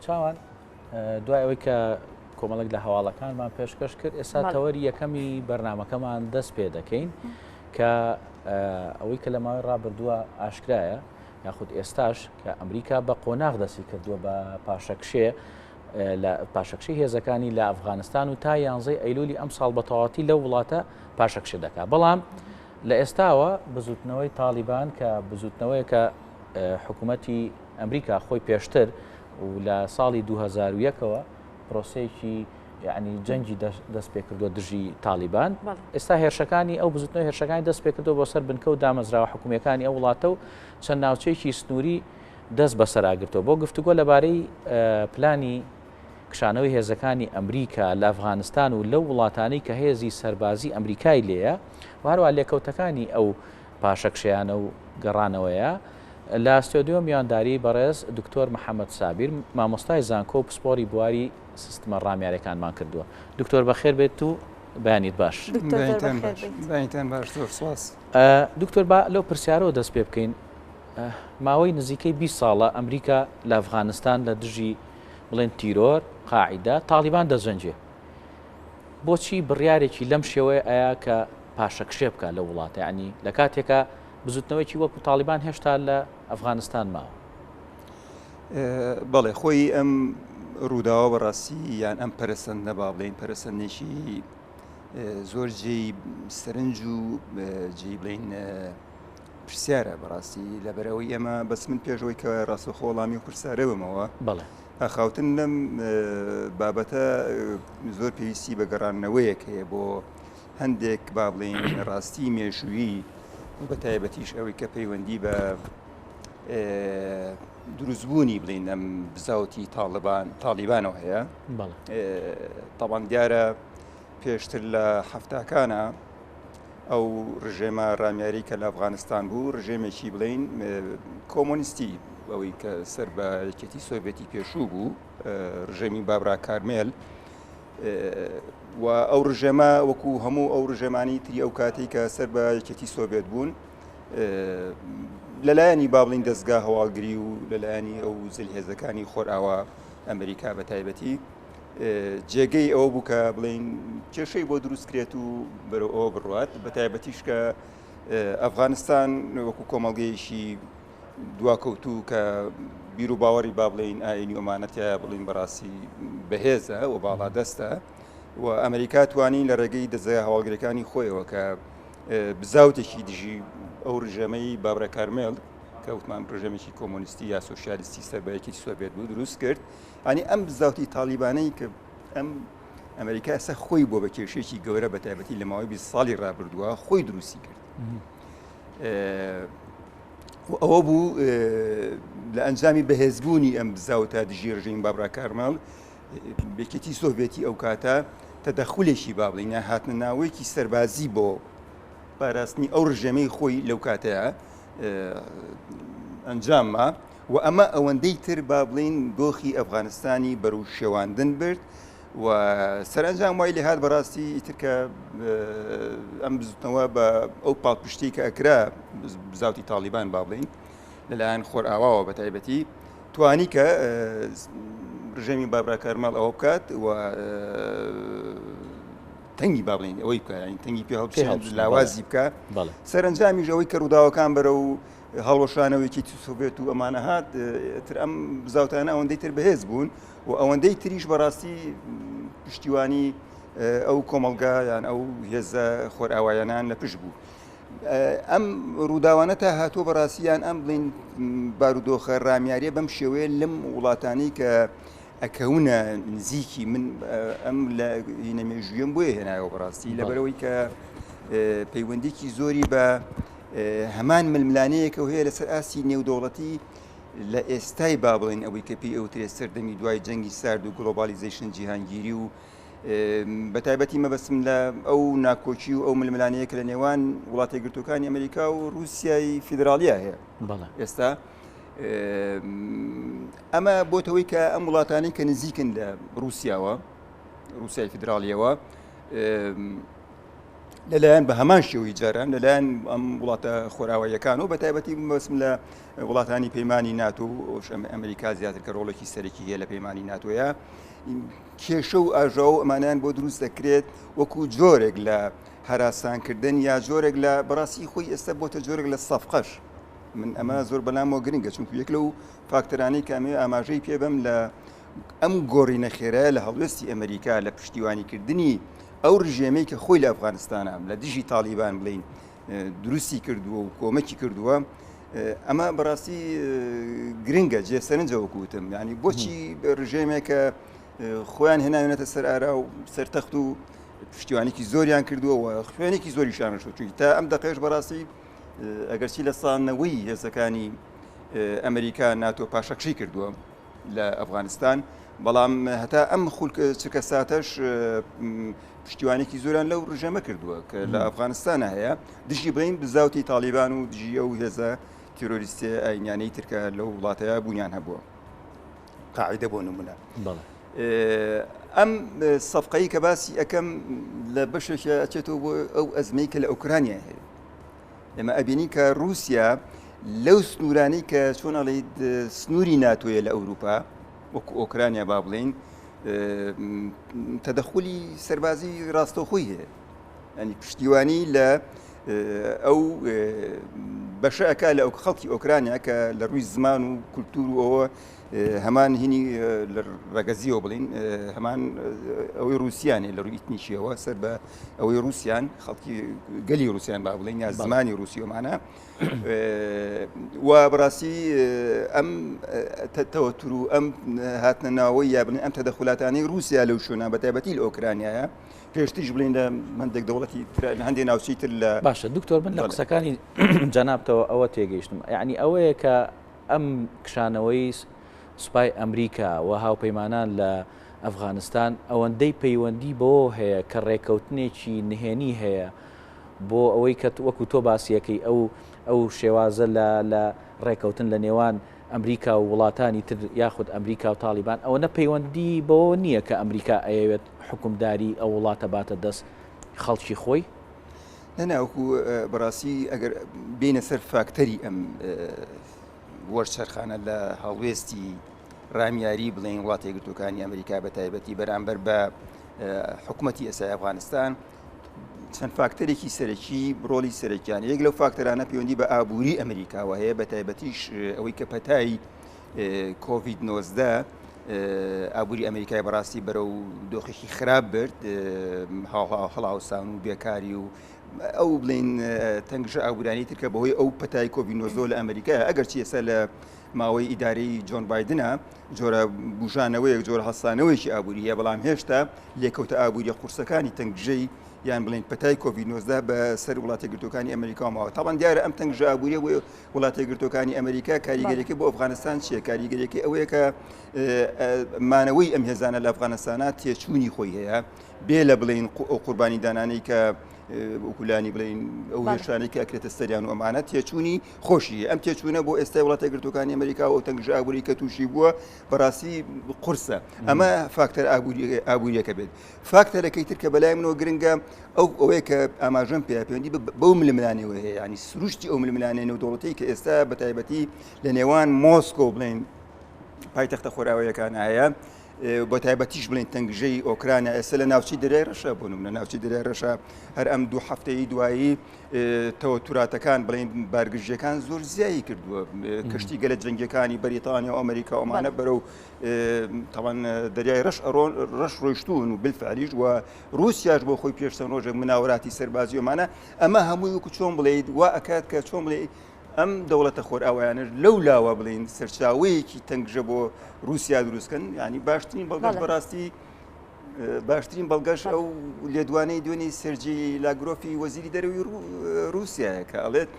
چاوان دوای ئەوەی کە کۆمەڵێک لە هەواڵەکانمان پێشکەش کرد ئێستا تەوەری یەکەمی بەرنمەکەمان دەست پێ دەکەین کە ئەوەی کە لە ماوەی ڕابردووە ئاشکرایە یاخود ئێستاش کە ئەمریکا بە قۆناغ دەستی کردووە بە پاشەکشێ لە پاشەکشەی هێزەکانی لە ئەفغانستان و تا یانزەی ئەیلولی ئەم ساڵ بە تەواتی لەو وڵاتە پاشەکشێ دەکات بەڵام لە ئێستاوە بزوتنەوەی تاڵیبان کە بزوتنەوەیەکە حکوومەتی ئەمریکا خۆی پێشتر و لە ساڵی 2001ەوە پرۆسەیەکی یعنی جەنگی دەست پێکردووە دژی تالیبان ئێستا هێرشەکانی ئەو بزوتنەوە هێرشەکانی دەست پێکردەوە بۆ سەر بنکە و دامەزراوە حکومیەکانی ئەو وڵاتە و چەند ناوچەیەکی سنووری دەست بەسەراگرتووە بۆ گفتوگۆ لەبارەی پلانی کشانەوەی هێزەکانی ئەمریکا لە ئەفغانستان و لەو وڵاتانەی کە هێزی سەربازی ئەمریکای لێیە و هەروەها لێکەوتەکانی ئەو پاشەکشەیانە و گەڕانەوەیە لە ستۆدیۆ میوانداری بەڕێز دکتۆر محەمەد سابیر مامۆستای زانکۆ و پسپۆری بواری سیستمە ڕامیارەکانمان کردووە. دکتۆر بەخێر بێت و بەیانیت باش. دکتۆر زۆر بەخێر بێیت. بەیانیتان باش زۆر سوپاس. دکتۆر با لەو پرسیارەوە دەست پێ بکەین ماوەی نزیکەی 20 ساڵە ئەمریکا لە ئەفغانستان لە دژی بڵێن تیرۆر، قاعیدە، تاڵیبان دەجەنگێ. بۆچی بڕیارێکی لەم شێوەیە ئەیا کە پاشەکشێ بکا لەو وڵاتە یانی لە کاتێکا بزوتنەوەیەکی وەکو تاڵیبان هێشتا لە ئەفغانستان ماوە؟ بەڵێ خۆی ئەم ڕووداوە بەڕاستی یان ئەم پەرەسەندنە با بڵێین پەرەسەندێکی زۆر جێی سەرنج و جێی بڵێین پرسیارە بەڕاستی لەبەرئەوەی ئێمە بەس من پێشەوەی کە ڕاستەوخۆ وەڵامی و پرسیارە بمەوە بەڵێ ئاخاوتن لەم بابەتە زۆر پێویستی بە گەڕاندنەوەیەک هەیە بۆ هەندێک با بڵێین ڕاستی مێژوویی و بە تایبەتیش ئەوەی کە پەیوەندی بە دروستبوونی بڵین ئەم بزاوتی تاڵبان تاڵیبانەوە هەیە تاوان دیارە پێشتر لە هەفتاکانە ئەو ڕژێمە ڕامیاری کە لە ئەفغانستان بوو ڕژێمێکی بڵین کۆمۆنیستی ئەوەی کە سەر بە یەکێتی سۆڤێتی پێشوو بوو ڕژێمی بابرا کارمێل و ئەو ڕژێمە وەکو هەموو ئەو ڕژێمانی تری ئەو کاتێک کە سەر بە یەکێتی سۆڤێت بوون لەلایەنی با بڵین دەستگا هەواڵگری و لەلایەنی ئەو زلهێزەکانی خۆرئاوا ئەمریکا بە تایبەتی جێگەی ئەوە بوو کە بڵین کێشەی بۆ دروست کرێت و بەرەو ئەوە بڕوات بە تایبەتیش کە ئەفغانستان وەکو کۆمەڵگەیەکی دواکەوتوو کە بیر و باوەڕی با بڵین ئاینی ئۆمانەتیایە بڵین بەڕاستی بەهێزە و باڵا دەستە و ئەمریکا توانی لە ڕێگەی دەزگا هەواڵگرەکانی خۆیەوە کە بزاوتێکی دژی ئەو ڕژێمەی بابرە کارمێل کە وتمان ڕژێمێکی کۆمۆنیستی یا سۆسیالیستی سەر بە یەکێتی سۆڤێت بوو دروست کرد ئەنی ئەم بزاوتی تاڵیبانەی کە ئەم ئەمریکا ئێستا خۆی بۆ بە کێشێکی گەورە بە تایبەتی لە ماوەی 20 ساڵی ڕابردووە خۆی دروستی کرد ئەوە بوو لە ئەنجامی بەهێزبوونی ئەم بزاوتە دژی ڕژیم بابرا کارمەڵ یەکێتی سۆڤێتی ئەو کاتە تەدەخولێکی با بڵێین یان هاتنە ناوەیەکی سەربازی بۆ پاراستنی ئەو ڕژێمەی خۆی لەو کاتەیە ئەنجامما و ئەمە ئەوەندەی تر با بڵین دۆخی ئەفغانستانی بەرەو شێواندن برد و سەرنجام وای لێهات بەڕاستی ئیتر کە ئەم بزوتنەوە بە ئەو پاڵپشتی کە ئەکرا بزاوتی تاڵیبان با بڵین لەلایەن خۆرئاواوە بە تایبەتی توانی کە ڕژێمی بابرا کارمەڵ ئەوە بکات و تەنگی با بڵێین ئەوەی بکە یانی تەنگی پێ هەڵبچێنێت لاوازی بکە سەرنجامیش ئەوەی کە ڕووداوەکان بەرە و هەڵوەشانەوەیکی سۆڤێت و ئەمانە هات تر ئەم بزاوتانە ئەوەندەی تر بەهێز بوون و ئەوەندەی تریش بەڕاستی پشتیوانی ئەو کۆمەڵگا یان ئەو هێزە خۆرئاوایانان لە پشت بوو. ئەم ڕووداوانە تا هاتووە بەڕاستی یان ئەم بڵین بارودۆخە ڕامیاریە بەم شێوەیە لەم وڵاتانی کە ئەکەونە نزیکی من ئەم لە هینە مێژوویەم بۆیە هێنایەوە بەڕاستی لەبەرەوەی کە پەیوەندێکی زۆری بە هەمان ململانەیەکەوە هەیە لەسەر ئاستی نێودەوڵەتی لە ئێستای با بڵێن ئەوەی کە پێی ئەوترێت سەردەمی دوای جەنگی سارد و globalization جیهانگیری و بە تایبەتی مەبەستم لە ئەو ناکۆکی و ئەو ململانەیە کە لە نێوان وڵاتە یەکگرتووەکانی ئەمریکا و رووسیای فیدراڵیا هەیە ئێستا ئەمە بۆتەوەی کە ئەم وڵاتانەی کە نزیکن لە رووسیاوە رووسیای فیدراڵیەوە. لەلایەن بە هەمان شێوەی جاران لەلایەن ئەم وڵاتە خۆراواییەکان و بە تایبەتی مەبەستم لە وڵاتانی پەیمانی ناتۆ و ئەمریکا زیاتر کە ڕۆڵێکی سەرەکی هەیە لە پەیمانی ناتۆیە کێشە و ئاژاوە و ئەمانیان بۆ دروست دەکرێت وەکو جۆرێک لە هەراسانکردن یا جۆرێک لە بەڕاستی خۆی ئێستا بۆتە جۆرێک لە سەفقەش من ئەمە زۆر بەلامەوە گرنگە چونکو یەک لەو فاکتەرانەی کە ئەمەوێ ئاماژەی پێ بەم لە ئەم گۆڕینە خێرایە لە هەڵوێستی ئەمریکا لە پشتیوانیکردنی ئەو ڕژێمەی کە خۆی لە ئەفغانستانە لە دژی تاڵیبان بڵین دروستی کردووە و کۆمەکی کردووە ئەمە بەڕاستی گرنگە جێ سەرنجە وەکوتم ینی بۆچی ڕژێمێکە خۆیان هێناوێنێتە سەر ئارا و سەرتەخت و پشتیوانێکی زۆریان کردووە و خوێنێکی زۆریشان ڕشتووە چونکی تا ئەم دەقێش بەڕاستی ئەگەرچی لە سانەوەی هێزەکانی ئەمریکا ناتۆ پاشەکشەی کردووە لە ئەفغانستان بەڵام هەتا ئەم خولکە چرکە ساتەش پشتیوانێکی زۆران لەو ڕژێمە کردووە کە لە ئەفغانستانە هەیە دژی بڵین بزاوتی تاڵیبان و دژی ئەو هێزە تیرۆریستێ ئاینیانەی ترکە لەو وڵاتەیە بوونیان هەبووە قاعدە بۆ نمونە ئەم سەفقەی کە باسی ئەەکەم لە بەشێکە ئەچێتەوە بۆ ئەو ئەزمەی کە لە ئۆکرانیا هەیە ئێمە ئەبینین کە رووسیا لەو سنوورانەی کە چۆن ئەڵێیت سنووری ناتۆیە لە ئەوروپا وەکو ئۆکرانیا با بڵێین تەدەخولی سەربازی ڕاستەوخۆی هەیە ینی پشتیوانی لە ئەو بەشە ئەک لە ئەو خەڵکی ئۆکرانیا کە لە ڕووی زمان و کولتور و ئەوە هەمان هینی لە ڕەگەزیەوە بڵین هەمان ئەوەی رووسیانێ لە ڕووی ئیتنیکیەوە سەر بە ئەوەی رووسیان خەڵکی گەلی رووسیان با بڵین یا زمانی رووسیۆمانە و بەڕاستی ئەم تەوەتر و ئەم هاتنە ناوەی یا بڵێن ئەم تەدەخولاتانەی رووسیا لەو شوێنە بە تایبەتی لە ئۆکرانیایە پێشتریش بڵێن لە هەندێک دەوڵەتی لە هەندێک ناوچەی تر لە باشە دکتۆر من لە قسەکانی جەنابتەوە ئەوە تێگەیشتم یعنی ئەوەیە کە ئەم کشانەوەی سوپای ئەمریکا و هاوپەیمانان لە ئەفغانستان ئەوەندەی پەیوەندی بەوەوە هەیە کە ڕێکەوتنێکی نهێنی هەیە بۆ ئەوەی کە وەکو تۆ باسیەکەی ئەو ئەو شێوازە لە لە ڕێکەوتن لە نێوان ئەمریکا و وڵاتانی تر یاخود ئەمریکا و تاڵیبان ئەوەنە پەیوەندی بەوەوە نییە کە ئەمریکا ئەیەوێت حوکمداری ئەو وڵاتە باتە دەست خەڵکی خۆی؟ نا نا وەکو بەڕاستی ئەگەر بینە سەر فاکتەری ئەم وەرچەرخانە لە هەڵوێستی ڕامیاری بڵێن وڵاتە یەکگرتووەکانی ئەمریکا بە تایبەتی بەرامبەر بە حکوومەتی ئێستای ئەفغانستان چەند فاکتەرێکی سەرەکی ڕۆلی سەرەکیان یەک لەو فاکتەرانە پەیوەندی بە ئابووری ئەمریکاوە هەیە بە تایبەتیش ئەوەی کە پەتای کۆڤید 19 ئابووری ئەمریکای بەڕاستی بەرەو دۆخێکی خراپ برد هەڵاوسان و بێکاری و ئەو بڵین تەنگژە ئابوورانی ترکە بەهۆی ئەو پەتای کۆڤید 19 لە ئەمریکا ئەگەر چی ئێستا لە ماوەی ئیدارەی جۆن بایدنە جۆرە بژانەوەیەک جۆرە هەستانەوەیەکی ئابووری هەیە بەڵام هێشتا لێکەوتە ئابووریە قورسەکانی تەنگژەی یان بڵین پەتای کۆڤید 19 بە سەر وڵاتە یەکگرتووەکانی ئەمریکا ماوە تاوان دیارە ئەم تەنگژە ئابووریە بۆ وڵاتە یەکگرتووەکانی ئەمریکا کاریگەریەکەی بۆ ئەفغانستان چییە؟ کاریگەریەکەی ئەوەیە کە مانەوەی ئەم هێزانە لە ئەفغانستانە تێچوونی خۆی هەیە بێ لە بڵین ئەو قوربانی دانانەی کە وەکولانی بڵین ئەو هێرشانەی کە ئەکرێتە سەریان و ئەمانە تێچوونی خۆشی ئەم تێچوونە بۆ ئێستای وڵاتە یەکگرتووەکانی ئەمریکا و تەنگژە ئابووری کە تووشی بووە بەڕاستی قورسە ئەمە فاکتەر ئابووریەکە بێت فاکتەرەکەی تر کە بەلای منەوە گرنگە ئەو ئەوەیە کە ئاماژەم پێ پەیوەندی بەو ململانێوە هەیە ینی سروشتی ئەو ململانێ نێودەوڵەتی کە ئێستا بە تایبەتی لە نێوان مۆسکۆ بڵێن پایتەختە خۆراوەیەکان هەیە بە تایبەتیش بڵێن تەنگژەی ئۆکرانیا ئێستا لە ناوچەی دەریای ڕەشە بۆ نمونە ناوچەی دەریای ڕەشە هەر ئەم دوو هەفتەی دوایی تەوەتوراتەکان بڵێن بارگرژیەکان زۆر زیایی کردووە کەشتی گەلە جەنگەکانی بەریتانیا و ئەمریکا ئەمانە بەرەو تاوان دەریای ڕەش ئەڕۆن ڕەش ڕۆیشتوون و بالفعلیش و ڕووسیاش بۆ خۆی پێش چەند ڕۆژێک مناوەراتی سەربازی ئەمانە ئەمە هەمووی وەکو چۆن بڵێیت وا ئەکات کە چۆن بڵێ ئەم دەوڵەتە خۆرئاوایانەش لەو لاوە بڵین سەرچاوەیەکی تەنگژە بۆ رووسیا دروستکەن ینی باشترین بەڵگەش بەڕاستی باشترین بەڵگەش ئەو لێدوانەی دوێنی سێرجی لاگرۆفی وەزیری دەرەوەی رووسایە کە ئەڵێت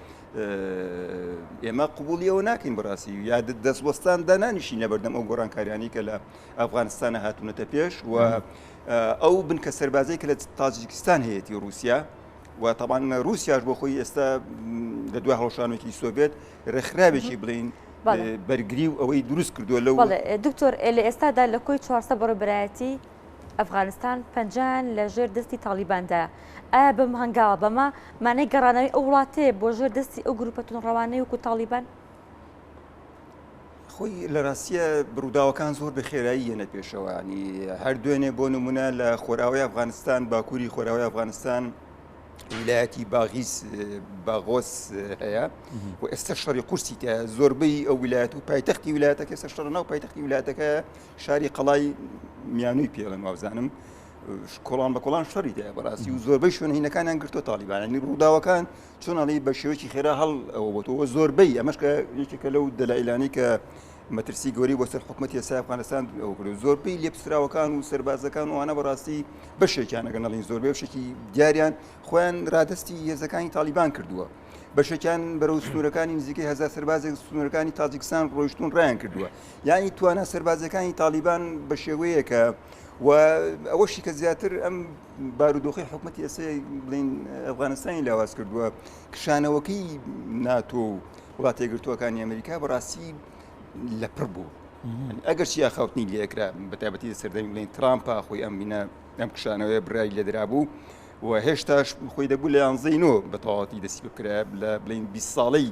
ئێمە قوبولی ئەوە ناکەین بەڕاستی یا دەستوەستان دانانیشین لەبەردەم ئەو گۆڕانکاریانی کە لە ئەفغانستانە هاتوونەتە پێش و ئەو بنکە سەربازەی کە لە تاجیکستان هەیەی رووسیا و تاوان رووسیاش بۆ خۆی ئێستا لە دوای هەڵشانێکی سۆڤێت ڕێکخراوێکی بڵین بەرگری و ئەوەی دروست کردووە لەو دکتۆر لە ئێستادا لە کۆی 400 بەڕێوەبەرایەتی. ئەفغانستان پەنجەیان لە ژێر دەستی تاڵیباندایە. ئایا بەم هەنگاوە بەمە مانای گەڕانەوەی ئەو وڵاتەیە بۆ ژێر دەستی ئەو گروپە توندڕەوانەی وەکو تاڵیبان؟ خۆی لە ڕاستیە ڕووداوەکان زۆر بە خێرایی یەنە پێشەوە ینی هەر دوێنێ بۆ نمونە لە خۆراوی ئەفغانستان باکووری خۆراوی ئەفغانستان ویلایەتی باغیس باغۆس هەیە و ئێستا شەڕی قورسی تیا زۆربەی ئەو ویلایەت و پایتەختی ویلایەتەکە ئێستا شەڕ ناو پایتەختی ویلایەتەکە شاری قەڵای میانوی پێڵێن وابزانم کۆڵان بە کۆڵان شەڕی تیا بەڕاستی و زۆربەی شوێنهینەکانیان گرتووە تاڵیبانانی ڕووداوەکان چۆن ئەڵێی بە شێوەیەکی خێرا هەڵ ئەوە بۆتەوە زۆربەی ئەمەش کە یەکێکە لەو دەلایلانەی کە مەترسی گەورەی بۆ سەر حکوومەتی ئێستا ئەفغانستان ئەوە کرد زۆربەی لێپسراوەکان و سەربازەکان و ئەوانە بەڕاستی بەشێکیان ئەگەر نەڵین زۆربەی بەشێکی دیاریان خۆیان رادەستی هێزەکانی تاڵیبان کردووە بەشێکیان بەرەو سنوورەکانی نزیکەی هەزار سەربازێک سنوورەکانی تاجیکستان ڕۆیشتون ڕایان کردووە یعنی توانا سەربازەکانی تاڵیبان بە شێوەیەکە و ئەوەشی کە زیاتر ئەم بارودۆخی حکومەتی ئێستا بڵین ئەفغانستانی لاواز کردووە کشانەوەکەی ناتۆ و وڵاتە یەکگرتووەکانی ئەمریکا بەڕاستی لە پڕ بوو ئەگەر چی ئاخاوتنی لێکرا بە تایبەتی لە سەردەمی بڵین ترامپا خۆی ئەم بینە ئەم کشانەوەی برای لێدرابوو و هێشتاش خۆی دەبوو لە یانزەی نۆ بە تەواوەتی دەستی بکرا لە بڵین 20 ساڵەی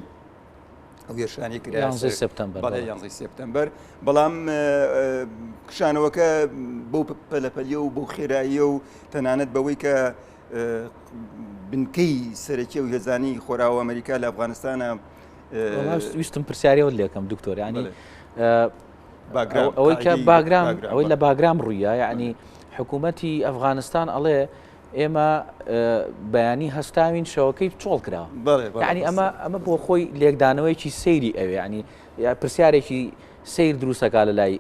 ئەو هێرشانەی کرا یانزەی سێپتەمبەر بەڵێ یانزەی سێپتەمبەر بەڵام کشانەوەکە بەو پەلەپەلیە و بەو خێراییە و تەنانەت بەوەی کە بنکەی سەرەکی و هێزانی خۆراوە ئەمریکا لە ئەفغانستانە ویستم پرسیارەوە لێکەم دکتۆر ینی ئەوەی کە باگرام ئەوەی لە باگرام ڕوویە یعنی حکوومەتی ئەفغانستان ئەڵێ ئێمە بەیانی هەستاوین شەوەکەی چۆڵ کرا یعنی ئەمە ئەمە بۆ خۆی لێکدانەوەیەکی سەیری ئەوێ ینی پرسیارێکی سیر دروستەکە لە لای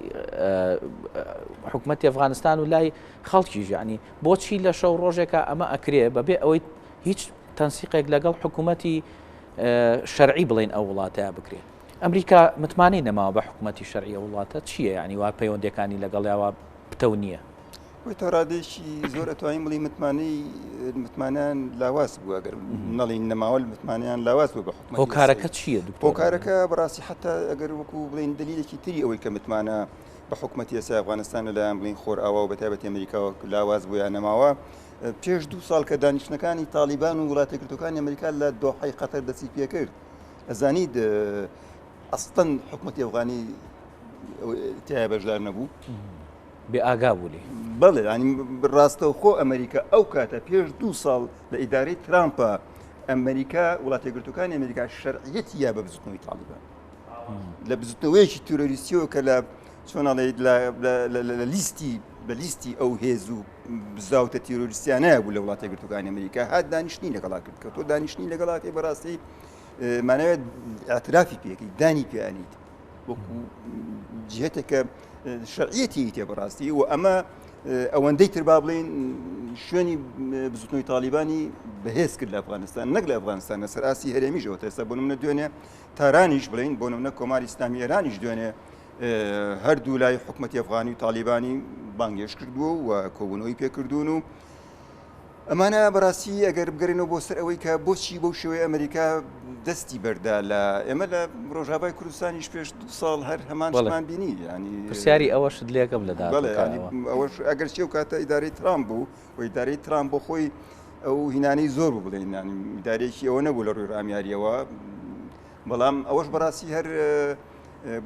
حکوومەتتی ئەفغانستان و لای خەڵکی ژانی بۆچی لە شەو ڕۆژێکە ئەمە ئەکرێ بەبێ ئەوەی هیچ تەنسیقێک لەگەڵ حکوومەتی شەرعی بڵین ئەو وڵاتەیە بکرێت ئەمریکا متمانەی نەماوە بە حکوومەتی شەرعی وڵاتە چییە ینی وا پەیوەندەکانی لەگەڵیاوە پتەو نییە. خۆی تا ڕادەیەکی زۆر ئەتوانین بڵێین متمانەی متمانەیان لاواز بووە گەر نەڵین نەماوە متمانەیان لاواز بوو بە حکومەت هۆکارەکە چییە دکتۆر؟ هۆکارەکە بەڕاستی حتا ئەگەر وەکو بڵێین دلیلێکی تری ئەوەی کە متمانە بە حکومەتی ئێستا ئەفغانستان لەلایەن بڵێین خۆرئاوا و بەتایبەتی ئەمریکاوە لاواز بوو یا نەماوە پێش دوو ساڵ کە دانیشتنەکانی تاڵیبان و وڵاتە یەکگرتووەکانی ئەمریکا لە دۆحەی قەتەر دەستی پێکرد ئەزانیت ئەسڵەن حکومەتی ئەفغانی تیایا بەشدار نەبوو. بێ ئاگا بوو لێی. بەڵێ یانی ڕاستەوخۆ ئەمریکا ئەو کاتە پێش دوو ساڵ لە ئیدارەی ترامپە ئەمریکا وڵاتە یەکگرتووەکانی ئەمریکا شەرعیەتی یا بە بزوتنەوەی تاڵیبان لە بزوتنەوەیەکی تیرۆریستیەوە کە لە چۆن ئەڵێیت لە لیستی بە لیستی ئەو هێز و بزاوتە تیرۆریستیانەیە بوو لە وڵاتە یەکگرتووەکانی ئەمریکا هات دانیشتنی لەگەڵا کرد کە تۆ دانیشتنی لەگەڵاکەی بەڕاستی مانەوێت اعترافی پێەکەی دانی پێیانیت وەکو جهتێکە شەرعیەتی تێ بەڕاستی و ئەمە ئەوەندەی تر با بڵین شوێنی بزوتنەوەی تاالبانی بەهێز کرد لە ئەفغانستان نەک لە ئەفغانستان لەسەر ئاستی هەرێمیشەوە تێستا بۆ منە دوێنێ تارانیش بڵین بۆ منە کۆماری ئیسلامی ئێرانیش دوێنێ هەردوو لای حکوومەتتی ئەفغانی و تاالبانی بانگێش کردووە و کۆبوونەوەی پێکردوون و ئەمانە بەڕاستی ئەگەر بگەرێنەوە بۆ سەر ئەوەی کە بۆچی بەو شێوەیە ئەمریکا دەستی بەردا لە ئێمە لە ڕۆژاوای کوردستانیش پێش دو ساڵ هەر هەمان شتمان بینی ینی پرسیاری ئەوەشت لێکەم لە داهاتوو ئەوەش ئەگەر چی ئەو کاتە ئیدارەی ترامپ بوو و ئیدارەی ترامپ بۆ خۆی ئەو هینانەی زۆر بوو بڵێین ینی ئیدارەیەکی ئەوە نەبوو لە ڕووی ڕامیاریەوە بەڵام ئەوەش بەڕاستی هەر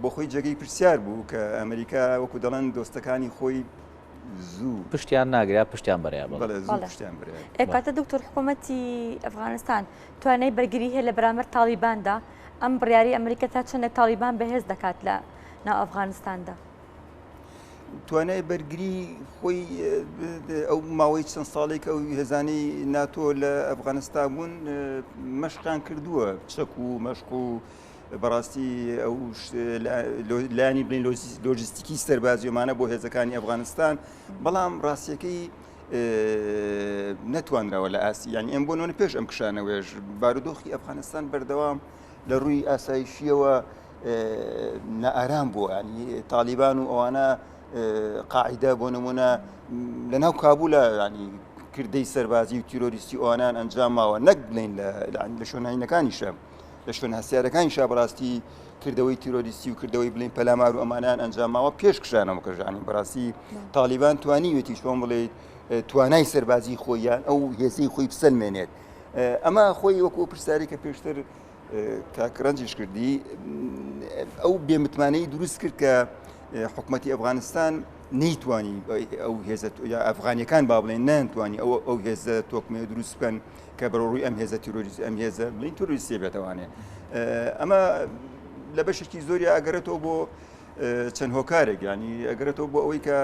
بۆ خۆی جێگەی پرسیار بوو کە ئەمریکا وەکو دەڵێن دۆستەکانی خۆی زوو. پشتیان ناگرێ پشتیان بەرەیە بەڵێ. بەڵێ زوو پشتیان بەرەیە. ئێ کاتە دکتۆر حکوومەتی ئەفغانستان توانای بەرگری هەیە لە بەرامبەر تاڵیباندا ئەم بڕیاری ئەمریکا تا چەندێک تاڵیبان بەهێز دەکات لە ناو ئەفغانستاندا؟ توانای بەرگری خۆی ئەو ماوەی چەند ساڵێک ئەو هێزانەی ناتۆ لە ئەفغانستان بوون مەشقیان کردووە چەک و مەشق و بەڕاستی ئەو لایەنی بڵین لۆجستیکی سەربازیۆمانە بۆ هێزەکانی ئەفغانستان بەڵام ڕاستیەکەی نەتوانراوە لە ئاستی یانی ئەم بۆ نۆنە پێش ئەم کشانەوەش بارودۆخی ئەفغانستان بەردەوام لە ڕووی ئاسایشیەوە نائارام بووە ینی تالیبان و ئەوانە قاعدە بۆ نمونە لە ناو کابولە ینی کردەی سەربازی و تیرۆریستی ئەوانان ئەنجام ماوە نەک بڵین لە شۆناینەکانیشە. لە شوێنە هەستیارەکانیشا بەڕاستی کردەوەی تیرۆریستی و کردەوەی بڵین پەلامار و ئەمانیان ئەنجاماوە پێش کشانەوە کەژانی بەڕاستی تالیبان توانیوێتی چۆن بڵێیت توانای سەربازی خۆیان ئەو هێزەی خۆی بسەلمێنێت ئەمە خۆی وەکو پرسیاری کە پێشتر کاک ڕەنجیش کردی ئەو بێمتمانەی دروست کرد کە حکوومەتتی ئەفغانستان نەیتوانی ئەو هێزە یا ئەفغانیەکان با بڵێن نەیانتوانی ئەو ئەو هێزە تۆکمەیە دروست بکەن کە بەرەوڕووی ئەم هێزە تیرۆریست ئەم هێزە بڵین تیرۆریستیە بێتەوانێ ئەمە لە بەشێکی زۆری ئەگەرێتەوە بۆ چەند هۆکارێک ینی ئەگەرێتەوە بۆ ئەوەی کە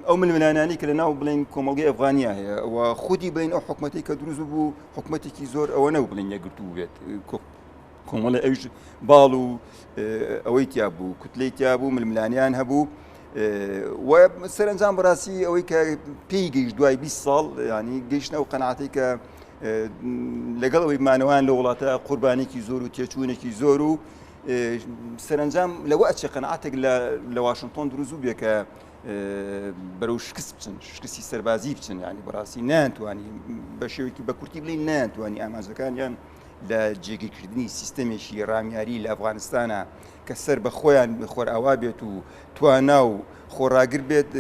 ئەو ململانانی کە لە ناو بڵین کۆمەڵگەی ئەفغانیا هەیە و خودی بڵین ئەو حکوومەتی کە دروست بوو حکوومەتێکی زۆر ئەوە نەبوو بڵین یەکگرتوو بێت کۆمەڵی ئەویش باڵ و ئەوەی تیا بوو کوتلەی تیا بوو ململانیان هەبوو و سەرنجام بەڕاستی ئەوەی کە پێی گەیشت دوای 20 ساڵ ینی گەیشتە ئەو قەناعەتەی کە لەگەڵ ئەوەی مانەوەیان لە وڵاتە قوربانێکی زۆر و تێچوونێکی زۆر و سەرنجام لەوە ئەچێ قەناعەتێک لە واشنگتۆن دروست بێ کە بەرەو شکست بچن شکستی سەربازی بچن ینی بەڕاستی نەیانتوانی بە شێوەیەکی بە کورتی بڵین نەیانتوانی ئامانجەکانیان لە جێگیرکردنی سیستەمێکی ڕامیاری لە ئەفغانستانە کە سەر بە خۆیان خۆرئاوا بێت و توانا و خۆڕاگر بێت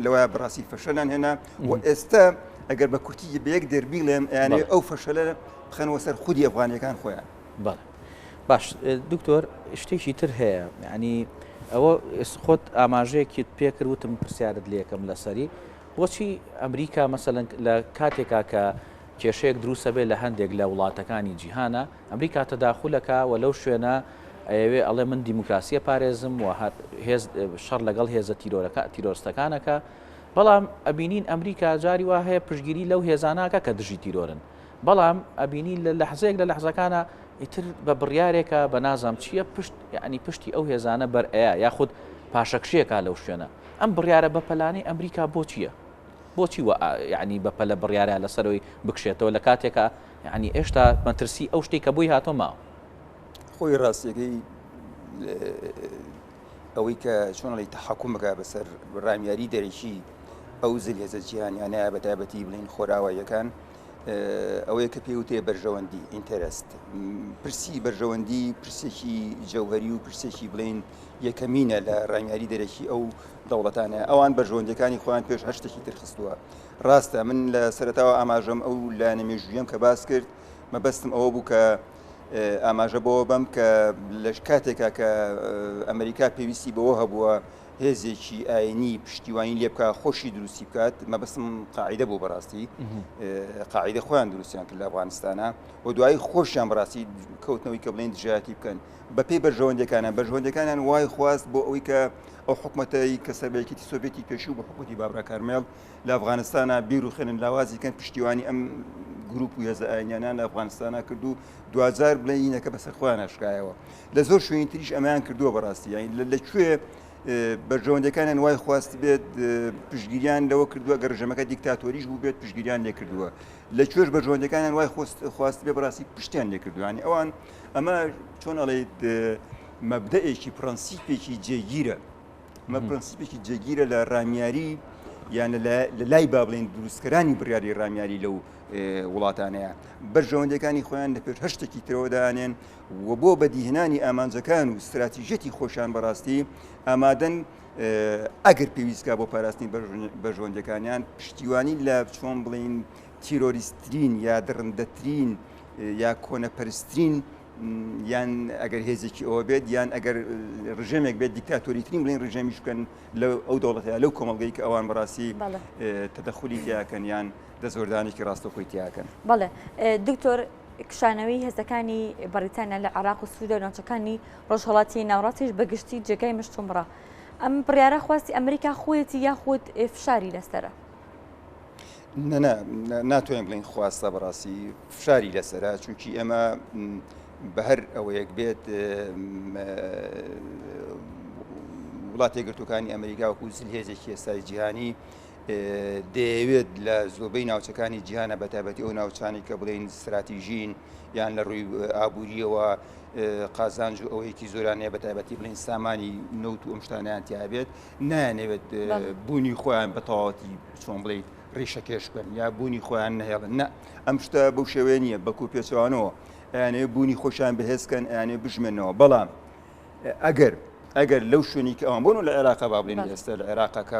لەوە بەڕاستی فەشەلان هێنا و ئێستا ئەگەر بە کورتی بە یەک دێر بیڵێم ئەیانێ ئەو فەشەلە بخەنەوە سەر خودی ئەفغانیەکان خۆیان. بەڵێ باش دکتۆر شتێکی تر هەیە یعنی ئەوە خۆت ئاماژەیەکیت پێکرد وتم پرسیارت لێکەم لەسەری بۆچی ئەمریکا مەسەلەن لە کاتێکا کە کێشەیەک دروستە بێ لە هەندێک لە وڵاتەکانی جیهانە ئەمریکا تەداخولەکا و لەو شوێنە ئەیەوێ ئەڵێ من دیموکراسیە پارێزم و هێز شەڕ لەگەڵ هێزە تیرۆرەکە تیرۆرستەکانەکە بەڵام ئەبینین ئەمریکا جاری وا هەیە پشگیری لەو هێزاناکە کە دژی تیرۆرن بەڵام ئەبینی لە لەحزەیەک لە لەحزەکانە ئیتر بە بڕیارێکە بە نازام چییە پشت یعنی پشتی ئەو هێزانە بەر ئەیا یاخود پاشەکشێکا لەو شوێنە ئەم بڕیارە بەپەلانەی ئەمریکا بۆ چییە؟ بۆچی وە یەعنی بەپەلە بڕیارە لەسەرەوەی بکشێتەوە لە کاتێکا یەعنی ئێشتا مەترسی ئەو شتەی کە بۆی هاتۆ ماوە؟ خۆی ڕاستیەکەی ئەوەی کە چۆن ئەڵێی تەحەکوم بکا بەسەر ڕامیاری دەرەکی ئەو زلهێزە جیهانیانەیە بە تایبەتی بڵین خۆراواییەکان ئەوەیە کە پێوتێ بەرژەوەندی interest پرسی بەرژەوەندی پرسێکی جەوهری و پرسێکی بڵین یەکەمینە لە ڕامیاری دەرەکی ئەو دەوڵەتانە ئەوان بەرژەوەندیەکانی خۆیان پێش هەر شتێکی تر خستووە ڕاستە من لە سەرەتاوە ئاماژەم ئەو لایەنە مێژوویەم کە باس کرد مەبەستم ئەوە بوو کە ئاماژە بەوە بەم کە لە کاتێکا کە ئەمریکا پێویستی بەوە هەبووە هێزێکی ئاینی پشتیوانی لێ بکە خۆشی دروستی بکات مەبەستم قاعدە بوو بەڕاستی قاعدە خۆیان دروستیان کرد لە ئەفغانستانە و دوایی خۆشیان بەڕاستی کەوتنەوەی کە بڵێن دژایەتی بکەن بەپێی بەرژەوەندیەکانیان، بەرژەوەندیەکانیان وای خواست بۆ ئەوەی کە ئەو حکومەتەی کە سەر بە یەکێتی سۆڤێتی پێشوو بە حکومەتی بابرا کارمێڵ لە ئەفغانستانە بیروخێنن لاوازی کەن پشتیوانی ئەم گروپ و هێزە ئاینیانیان لە ئەفغانستانە کرد و دواجار بڵێینەکە بەسەر خۆیان شکایەوە لە زۆر شوێنی تریش ئەمەیان کردووە بەڕاستی یانی لە کوێ بەرژەوەندەکانیان وای خواست بێت پشگیریان لەوە کردووە گەر ڕژێمەکە دیکتاتۆریش بوو بێت پشگیریان لێ کردووە لە کوێش بەرژەوەندەکانیان وای خواست بێ بەڕاستی پشتیان لێ کردووە یانی ئەوان ئەمە چۆن ئەڵێیت مەبدەئێکی پرەنسیپێکی جێگیرە ئەمە پرەنسیپێکی جێگیرە لە ڕامیاری یان لە لای با بڵێن دروستکەرانی بڕیاری ڕامیاری لەو وڵاتانەیە بەرژەوەندەکانی خۆیان لە پێش هەر شتێکی ترەوە دانێن و بۆ بەدیهێنانی ئامانجەکان و استراتیژیەتی خۆشیان بەڕاستی ئامادەن ئەگەر پێویستکە بۆ پاراستنی بەرژەوەندەکانیان پشتیوانی لە چۆن بڵین تیرۆریستترین یا دڕندەترین یا کۆنەپەرسترین یان ئەگەر هێزێکی ئەوە بێت یان ئەگەر ڕژێمێک بێت دیکتاتۆریترین بڵێن ڕژێمیش بکەن لە ئەو دەوڵەتە لەو کۆمەڵگەی کە ئەوان بەڕاستی تەدەخولی تیاکەن یان دەستوەردانێکی ڕاستەوخۆی تیاکەن. بەڵێ دکتۆر کشانەوەی هێزەکانی بەڕیتانیا لە عێراق و سووریا و ناوچەکانی ڕۆژهەڵاتی ناوەڕاستیش بەگشتی جێگای مشتومڕە ئەم بڕیارە خواستی ئەمریکا خۆیەتی یاخود فشاری لەسەرە؟ نەنا ناتوانین بڵێین خواستە بەڕاستی فشاری لەسەرە چونکی ئێمە بە هەر ئەوەیەک بێت وڵاتی گرتوەکانی ئەمریکا وەکو زلهێزێکی ئێستای جیهانی دەیەوێت لە زۆربەی ناوچەکانی جیهانە بە تایبەتی ئەو ناوچانی کە بڵێن استراتیژین یان لە ڕووی ئابووریەوە قازانج و ئەوەیەکی زۆرانەیە بە تایبەتی بڵین سامانی نەوت و ئەم شتانیان تیابێت نایانەوێت بوونی خۆیان بە تەواوەتی چۆن بڵێیت ڕیشەکێش بکەن یا بوونی خۆیان نەهێڵن نە ئەم شتە بەو شێوەیە نییە بەڵکو پێچەوانەوە. ئەیانەوێت بوونی خۆشیان بەهێز کەن ئەیانەوێت بژمێنەوە بەڵام ئەگەر ئەگەر لەو شوێنی کە ئەوان بۆن لە عێراق با بڵێن ئێستا لە عێراق کە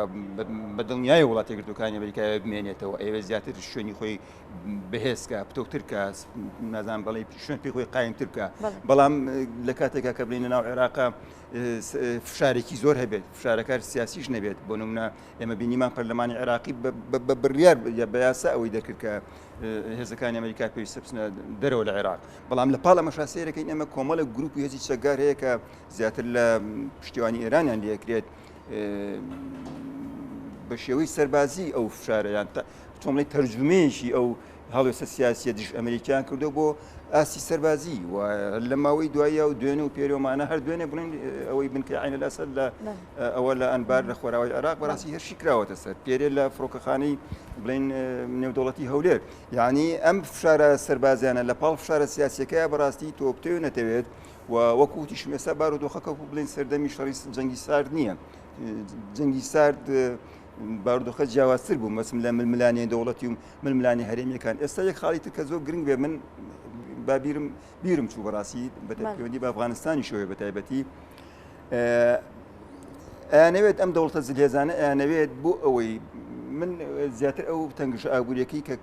بە دڵنیای وڵاتی گرتوەکانی ئەمریکا بمێنێتەوە ئەوێ زیاتر شوێنی خۆی بەهێز کە پتەوتر کە نازان بەڵێ شوێن پێی خۆی قایمتر بکە بەڵام لە کاتێکا کە بڵێن ناو عێراق فشارێکی زۆر هەبێت فشارەکار سیاسیش نەبێت بۆ نمونە ئێمە بینیمان پەرلەمانی عێراقی بە بڕیار بە یاسا ئەوەی دەکرد کە هێزەکانی ئەمریکا پێویستە بچنە دەرەوە لە عێراق بەڵام لە پاڵ ئەمەشا سەیرەکەین ئێمە کۆمەڵێک گروپ و هێزی چەکدار هەیە کە زیاتر لە پشتیوانی ئێرانیان لێکرێت بە شێوەی سەربازی ئەو فشارەیان چۆن تەرجمەیەکی ئەو هەڵوێستە سیاسیە دژ ئەمریکیان کردو بۆ ئاستی سەربازی و لە ماوەی دوایە و دوێنێ و پێرۆمانە هەر دوێنێ بڵێن ئەوەی بنکەی عین الاسد لە ئەوە لە ئەنبار لە خۆراوای عێراق بەڕاستی هێرشی کراوەتە سەر پێرێ لە فڕۆکەخانەی بڵێن نێودەوڵەتی هەولێر یعنی ئەم فشارە سەربازیانە لە پاڵ فشارە سیاسیەکەی بەڕاستی تۆ بتەوێ نەتەوێت و وەکو وتیشم ئێستا بارودۆخەکە وەکو بڵێن سەردەمی شەڕی جەنگی سارد نییە جەنگی سارد بارودۆخە جیاوازتر بوو مەسم لە ململانێ دەوڵەتی و ململانێ هەرێمیەکان ئێستا یەک خاڵی تر کە زۆر گرنگ بێ من با بیرم بیرم چوو بەڕاستی بە پەیوەندی بە ئەفغانستانیشەوە بە تایبەتی ئەیانەوێت ئەم دەوڵەتە زلهێزانە ئەیانەوێت بۆ ئەوەی من زیاتر ئەو تەنگژە ئابووریەکەی کە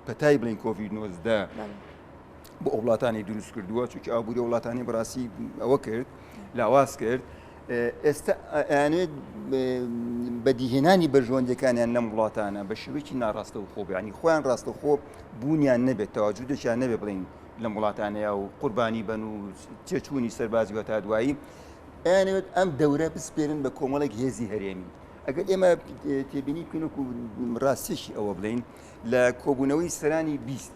پەتای بڵین کۆڤید 19 بۆ ئەو وڵاتانی دروست کردووە چونکی ئابووری وڵاتانی بەڕاستی ئەوە کرد لاواز کرد ئێستا ئەیانێت بەدیهێنانی بەرژەوەندیەکانیان لەم وڵاتانە بە شێوەیەکی ناڕاستەوخۆ بیانی خۆیان ڕاستەوخۆ بوونیان نەبێت تەواجودێکیان نەبێت بڵین لەم وڵاتانەیە و قوربانی بن و تێچوونی سەربازی و تا دوایی ئەیانەوێت ئەم دەورە بسپێرن بە کۆمەڵێک هێزی هەرێمی ئەگەر ئێمە تێبینی بکەین وەکو ڕاستیشی ئەوە بڵین لە کۆبوونەوەی سەرانی 20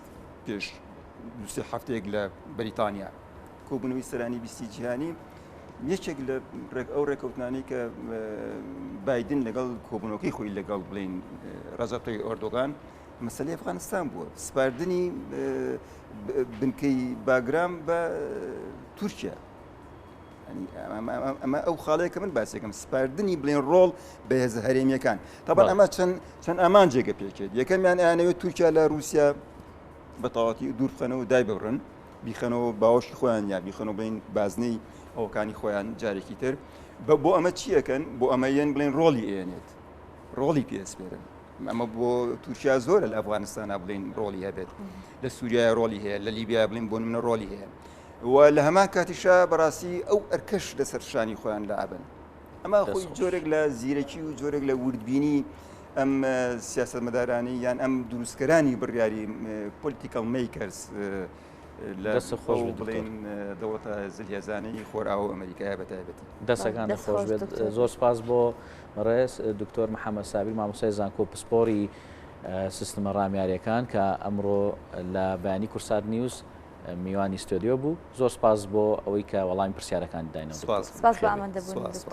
پێش دوسێ هەفتەیەک لە بەریتانیا کۆبوونەوەی سەرانی بیستی جیهانی یەکێک لە ڕێک ئەو ڕێکەوتنانەی کە بایدن لەگەڵ کۆبوونەوەکەی خۆی لەگەڵ بڵین ڕەجەب تەیب ئۆردۆگان مەسەلەی ئەفغانستان بووە سپاردنی بنکەی باگرام بە تورکیا ئەمە ئەو خاڵەیە کە من باسێکم سپاردنی بڵێن ڕۆڵ بە هێزە هەرێمیەکان تەبەن ئەمە چەند چەند ئامانجێکە پێکێت یەکەمیان ئەیانەوێت تورکیا لە رووسیا بە تەواتی دوور بخەنەوە دای ببڕن بیخەنەوە باوەشی خۆیان یا بیخەنەوە بڵێن بازنەی ئەوکانی خۆیان جارێکی تر بۆ ئەمە چیەکەن بۆ ئەمە یەن بڵێن ڕۆڵی ئێنێت ڕۆڵی پێسپێرن ئەمە بۆ تورکیا زۆرە لە ئەفغانستانە بڵین ڕۆڵی هەبێت لە سووریای ڕۆڵی هەیە لە لیبیا بڵین بۆ منە ڕۆڵی هەیە و لە هەمان کاتیشا بەڕاستی ئەو ئەرکەش لەسەر شانی خۆیان لە ئابن ئەمە خۆی جۆرێک لە زیرەکی و جۆرێک لە وردبینی ئەم سیاستمەدارانی یان ئەم دروستکەرانی بڕیاری political makers لە خۆش بڵێن دەوڵەتە زلهێزانەی خۆراوە ئەمریکایە بە تایبەتی. دەسەکان خۆش بێت زۆر سپاس بۆ بەڕێز دکتۆر محەممەد سابیر مامۆستای زانکۆ پسپۆری سیستمە ڕامیاریەکان کە ئەمڕۆ لە بەیانی کورسات نیوز میوانی ستۆدیۆ بوو زۆر سپاس بۆ ئەوەی کە وەڵامی پرسیارەکانی داینەوە. سپاس بۆ ئامادەبوونی دکتۆر.